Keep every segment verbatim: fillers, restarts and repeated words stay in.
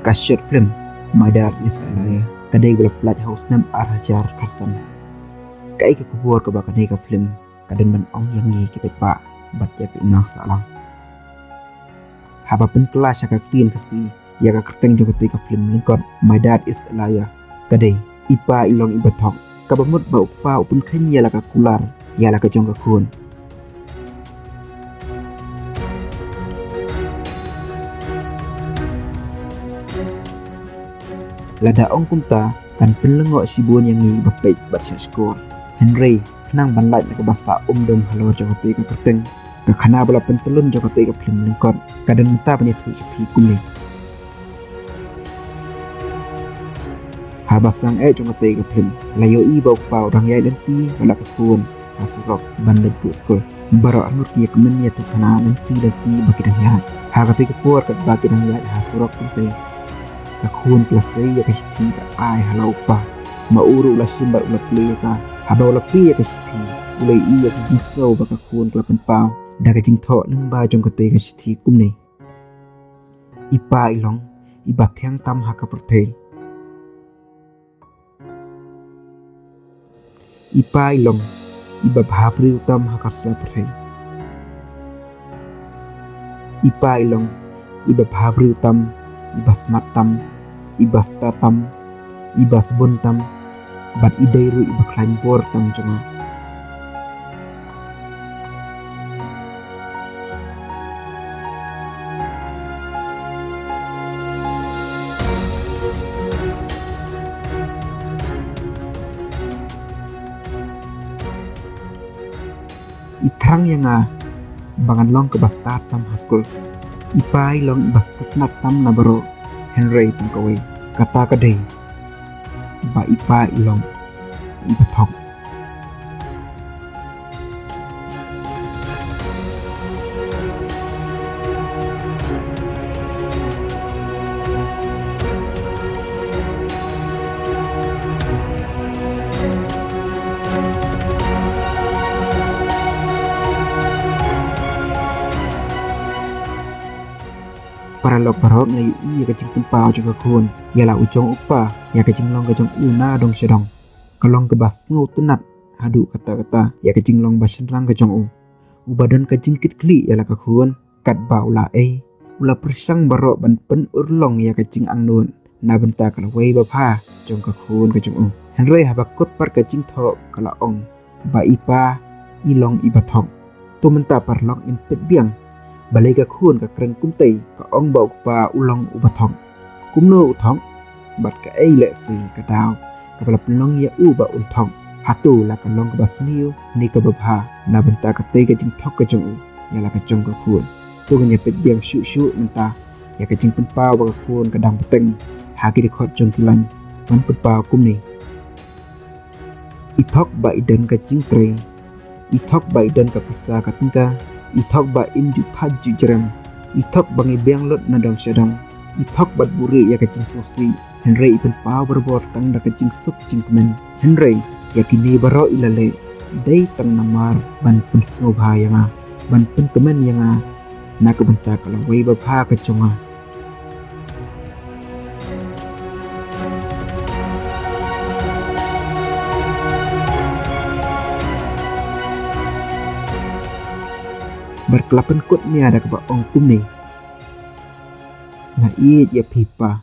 Ka short film My Dad Is a Liar ka dei ba la pynlait ha u snem ar hajar khatsan. Kaei ka khubor kaba kane ka film ka don ban ong ïa ngi ki paidbah bad ïa ka imlang sahlang? Haba pynkylla sha ka ktien Khasi ïa ka kyrteng jong katei ka film lyngkot My Dad Is a Liar ka dei I Pa I Long I Bathok, kaba mut ba u kpa u pynkheiñ ïa la ka kular ïa la ka jong ka khun. Lada ong kumta kan pynlyngngoh shibun ïa ngi ba peit bad shah shkor. Hynrei khnang ban lait na kaba sah um dum halor jong katei ka kyrteng, ka khana ba la pyntyllun jong katei ka film lyngkot ka don mynta ban ïathuh sha phi kumne. Haba sdang eh jong katei ka film la ïohi ba u kpa u dang ïaid lynti bad la ka khun ha surok ban leit buh skul. Baroh arngut ki ïa kmen ïa tu khana lynti lynti ba ki dang ïaid. Ha katei ka por katba ki dang ïaid ha surok kumtei, ka khun ka la sei ïa ka shithi ka ai ha la u kpa. Ma u ruh u la shim bad u la plie ïa ka. Haba u la plie ïa ka shithi u la ïohi ïa ka jingsngew ba ka khun ka la pynpaw da ka jingthoh lyngba jong katei ka shithi kumne: I Pa I Long I Bathiang Tam Ha Ka Pyrthei. I Pa I Long I Babha Briew Tam Ha Ka Sla Pyrthei. I Pa I Long I Babha Briew Tam, I Basmat Tam, I Bastad Tam, I Basbun Tam, bad I dei ruh I Bakhlaiñ Bor Tam jong nga. I thrang ïa nga ba ngan long kaba stad tam ha skul. I Pa I Long I Basngat Tam na baroh, hynrei tang kawei, kata ka dei ba i Pa I Long I Bathok. Paralok baroh, ngi la ïohi ïa ka jingpynpaw jong ka khun ïa la u jong u kpa, ïa ka jinglong ka jong u na dong sha dong. Ka long kaba sngewtynnat haduh katta katta ïa ka jinglong ba shynrang ka jong u, uba don ka jingkitkhlieh ïa la ka khun. Katba u la ei, u la pyrshang baroh ban pynurlong ïa ka jingangnud na bynta ka lawei babha jong ka khun ka jong u. Hynrei haba kut pat ka jingthoh ka la ong ba i Pa I Long I Bathok. To mynta paralok ngin peit biang, balei ka khun ka kren kumtei, ka ong ba u kpa u long u bathok. Kumno u thok? Bad kaei lehse ka daw kaba la pynlong ïa u ba un thok? Hato la ka long kaba sniew ne kaba bha na bynta katei ka jingthok ka jong u ïa la ka jong ka khun? To ngin ïa peit biang shuh shuh mynta ïa ka jingpynpaw ba ka khun ka dang bteng ha ki dkhot jong ki lain ban pynpaw kumne: I thok ba i don ka jingtrei. I thok ba i don ka pisa ka tyngka. I thok ba im ju thait ju jrem. I thok ba ngi biang lut na dong sha dong. I thok bad buhrieh ïa ka jingsngewsih, hynrei i pynpaw barabor tang da ka jingsuk jingkmen. Hynrei ïa kine baroh i la leh dei tang namar ban pynsngewbha ïa nga, ban pynkmen ïa nga na ka bynta ka lawei babha ka jong nga. Bad ka la pynkut nia da kaba ong kumne: Nga ïeit ïa phi pa.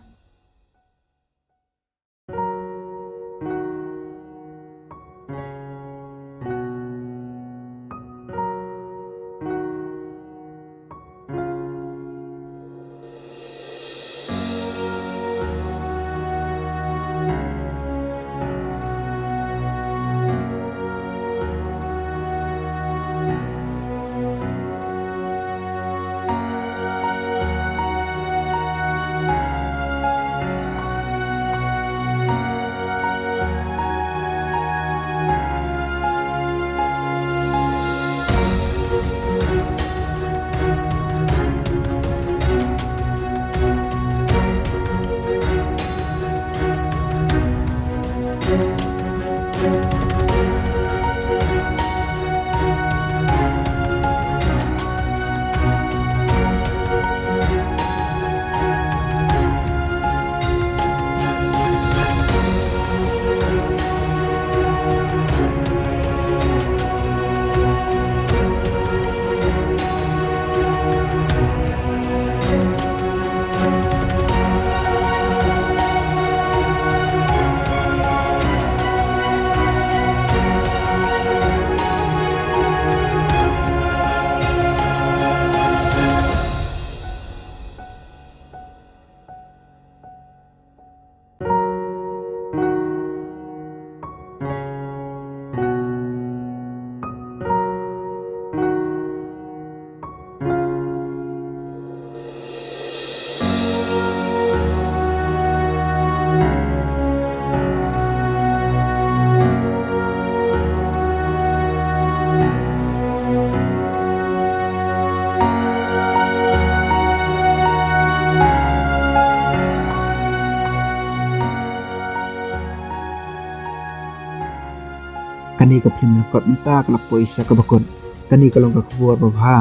Ka phlim Lyngkot Mynta ka la poi sha kaba kut. Kane ka long ka khubor babha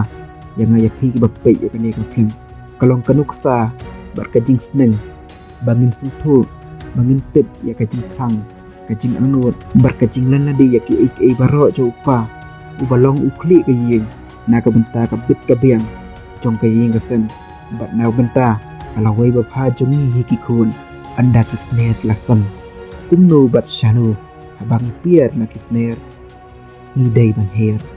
ïa nga ïa phi kiba peit ïa kane ka phlim. Ka long ka nuksa bad ka jingsneng ba ngin sngewthuh, ba ngin tip ïa ka jingthrang, ka jingangnud bad ka jinglan lade ïa kiei kiei baroh jong u kpa uba long u khlieh ka ïing na ka bynta ka bit ka biang jong ka ïing ka sem bad na ka bynta ka lawei babha jong ngi hi ki khun. Ynda ki sner ki la sem, kumno bad shano haba ngi pier na ki sner? Ngi dei ban her.